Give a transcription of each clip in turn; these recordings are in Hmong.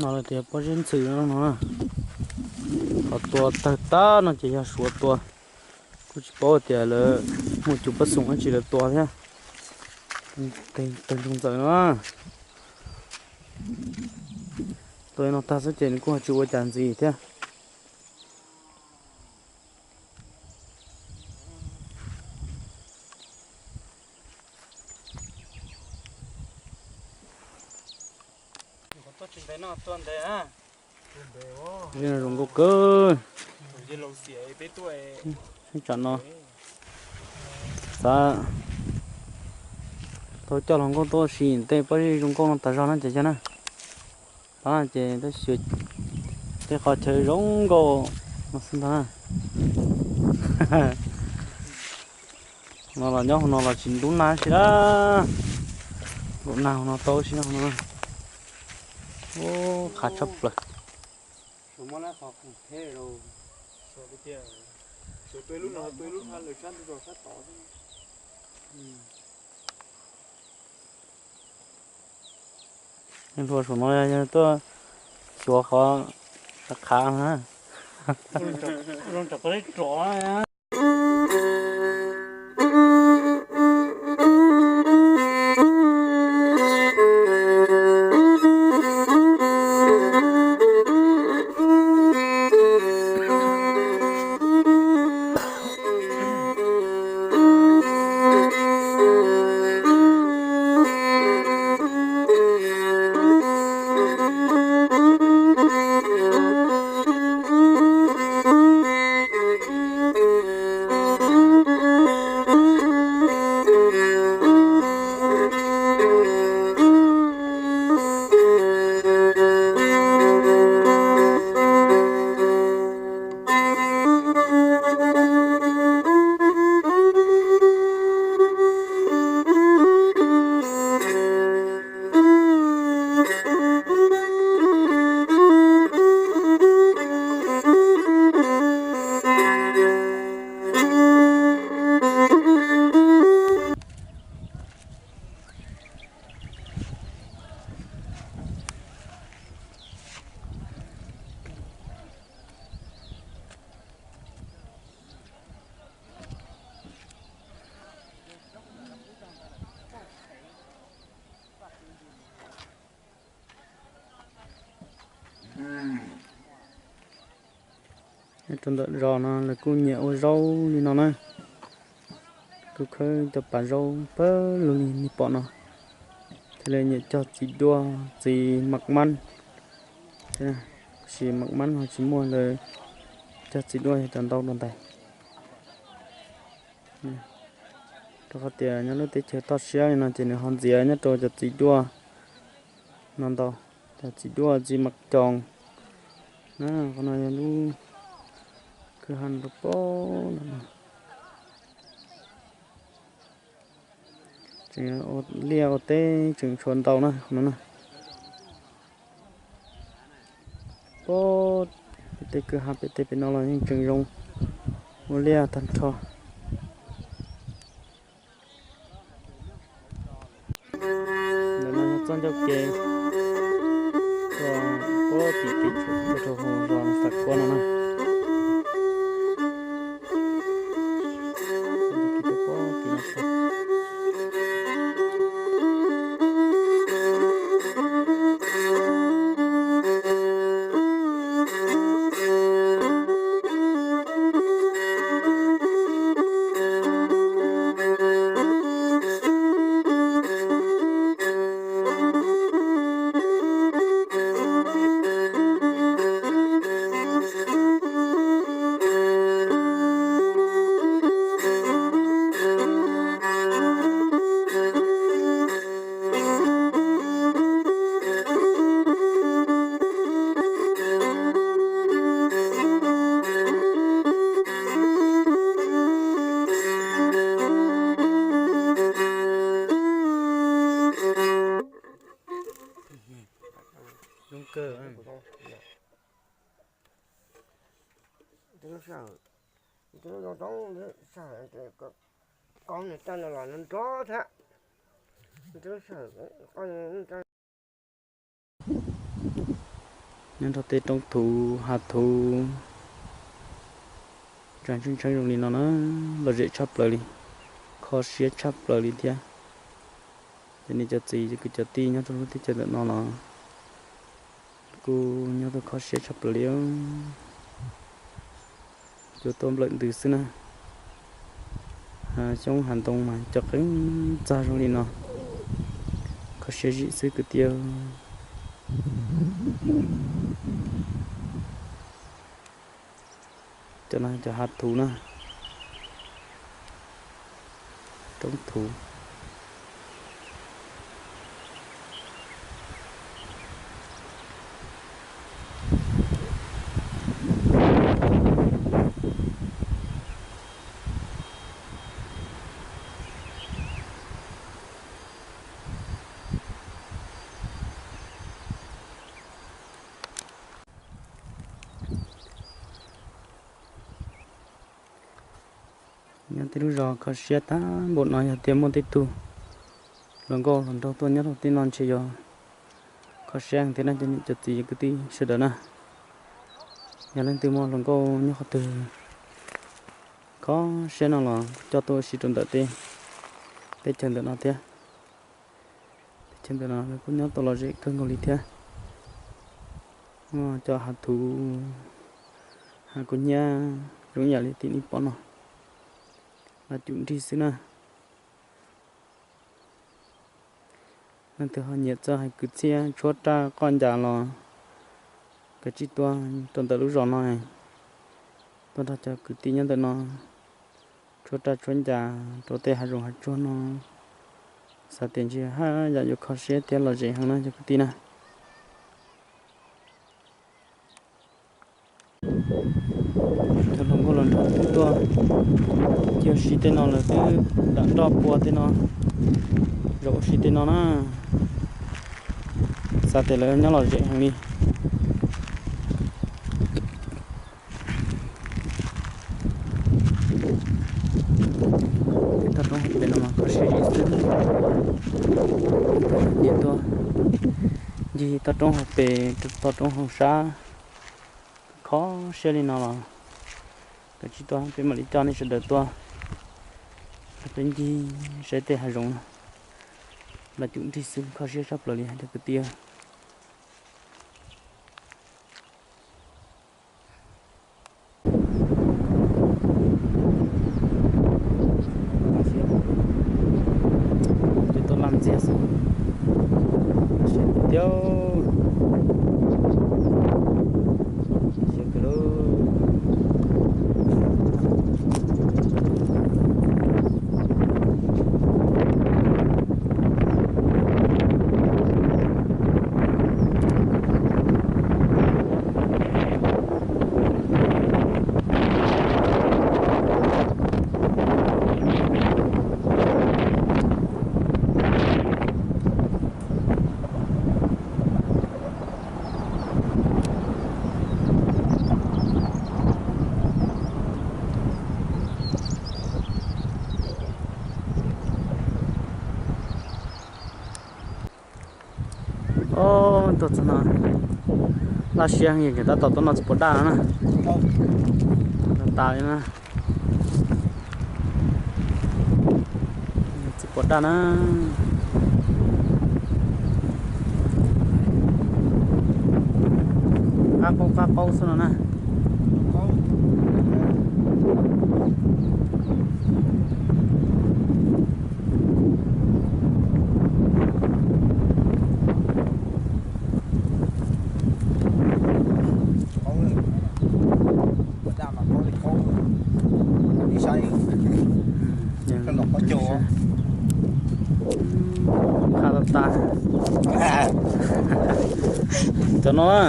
No lawv tias pob zeb ntxhw no no, qhov tua tawg tag no ces yog Suav tua. Kuj tsis paub tias lawv muaj cov pob xoom dab tsi lawv tua thiab. Tawg ntsoog ntxaws no. Tua no tag xwb ces nws kuj ho tsis ua cas ntxiv thiab. Zoo nkauj kawg. Tsam no xav tau coj hluas nkauj tuaj ua si tej pob zeb zoo nkauj no tas zog na ces yog na. Tab ces tab sis tej qhov chaw zoo nkauj no xwb ntag. No los nyob hauv no los tsis ntub nag si lawm. Nkaum nag hauv no tau si no. Ub, qhav tshaj plaws. Hluas saum no yog tuaj xyuas qhov qhav na. Nyob rau ntawm zos no lawv kuj nyiam ua zaub li no na. Kuj khawb cov pas zaub pawg lug li nej pom no. Thiaj li nyiam cog txiv duaj txiv mam mab. Tab sis mam mab ho tsis muaj, lawv cog txiv duaj yog cov ntau dua ntais. Rau qhov tias nyob lub teb chaws toj siab li no ces nws ho ntxias nyob rau cov txiv duaj no ntau, cov txiv duaj txiv mam coos na. Qhov no yog lub kwj ha rau pem no. Tseem ua liaj ua teb tseem tshuav ntau na qhov no na. Pem tej kwj ha pem tej pem no los yeej tseem zoo ua liaj tag nrho. Ntawm no yog txoj ncauj ke tuaj pem tim kev tshuam tuaj rau hauv zos Xav Kuab no na. Zoo kawg. Qhov no los nrov nrov thiab. Nyob rau tej roob thuv hav thuv, ntsa tshee tshee zoo li no na, lom zem tshaj plaws li, kho siab tshaj plaws li thiab. Ces nej cov txiv cov kwv cov tij nyob rau lub teb chaws ntawm no los kuj nyob tuaj kho siab tshaj plaws li. Cua tuaj nplawm ntws xwb na. Hav xyoob hav ntoo mas cov qeeb txag zoo li no, kho siab zim xwb kwv tij. Cov no cov hav thuv na, roob thuv. Nyob tej lub zos kho siab tag npaum no yog tias muaj tej tug hluas nkauj hluas nraug tuaj nyob rau tej no ntshe yuav kho siab heev thiab na cov niam cov txiv kwv tij sawv daws na. Yog leej twg muaj hluas nkauj nyob qhov twg kho siab no los coj tuaj ua si rau ntawm tej teb chaws ntawm no thiab. Teb chaws ntawm no lawv kuj nyob tau lom zem kawg nkaus li thiab. Muaj cov hav thuv, hav kuv hnyiab zoo yam li tim nej pom no, laj cum nrig xwb na. Leej twg ho nyiam txawj hais kwv txhiaj tshuab raj qoj ncas los kav tsij tuaj rau ntawm lub zos no, tuaj nrog cov kwv tij nyob ntawm no tshuab raj tshuab ncas rau tej hav zoov hav tsuag no. Xav tias ntshe haj yam yuav kho siab thiab lom zem heev na cov kwv tij na. Cov hluas nkauj hluas nraug twb tuaj cia si tej no lawm, twb dam nroj pua tej no, zaum ua si tej no na. Xav tias lawv nyob lom zem heev li. Tej toj roob hauv pes no mas kho siab zim xwb. Tuaj hais tias tuaj ncig toj roob hauv pes, toj roob hauv sab, kho siab li no los kav tsij tuaj, peb mam li coj nej sawv daws tuaj, peb ncig saib tej hav zoov no. Laj cum nrig xwb, kho siab tshaj plaws li hais rau kwv tij. Tuaj txog no, laj siab heev, tab tom tuaj noj txiv pos daj no na. Tas li na. Txiv pos daj na. Qab qaub qab qaub xwb no na. Qab tas tas. Cov no na,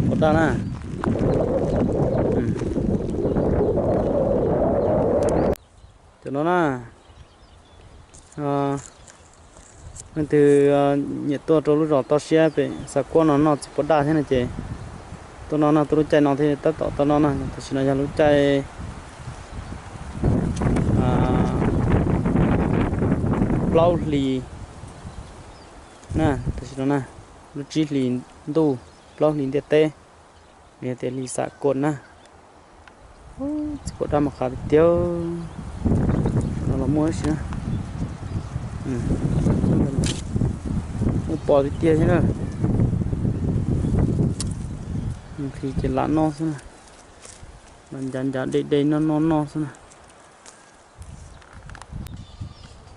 pos daj na. Cov no na, leej twg nyiam tuaj rau lub zos toj siab pem Xa Kuab no noj txiv pos daj thiab no ces tuaj no na, tuaj lub caij no thiab tab tom tuaj no na. Tam sim no yog lub caij plaub hlis na, tam sim no na, lub tsib hlis ntuj, plaub hlis ntiaj teb, los yog tias hlis Xa Kuab na. Txiv pos daj mas qab tiag tiag. No los muaj ib si na. Muaj pos tiag tiag thiab na. Nqhis ces lam noj xwb na. Los ncav ncav de de noj noj noj xwb na.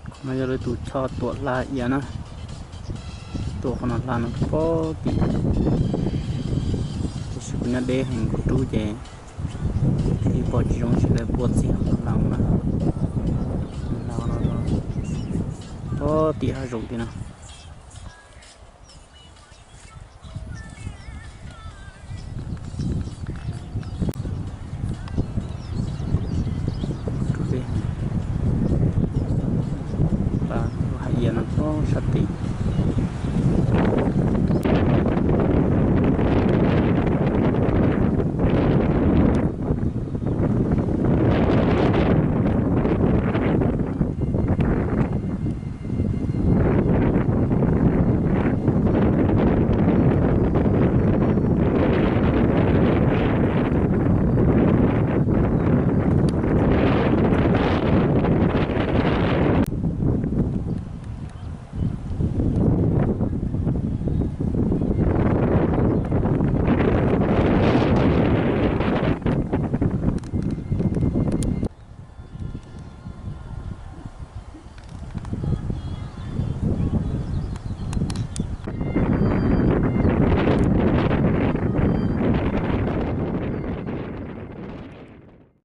Qhov no yog lawv tus choj tuam hla iav na. Tuam qhov no hla no pob tim. Tiam sis kuv nyob deb heev kuv rub ces tsis pom tsis zoo, sis lawv pua txiv hla no na. Hla no pob tim hav zoov tim no.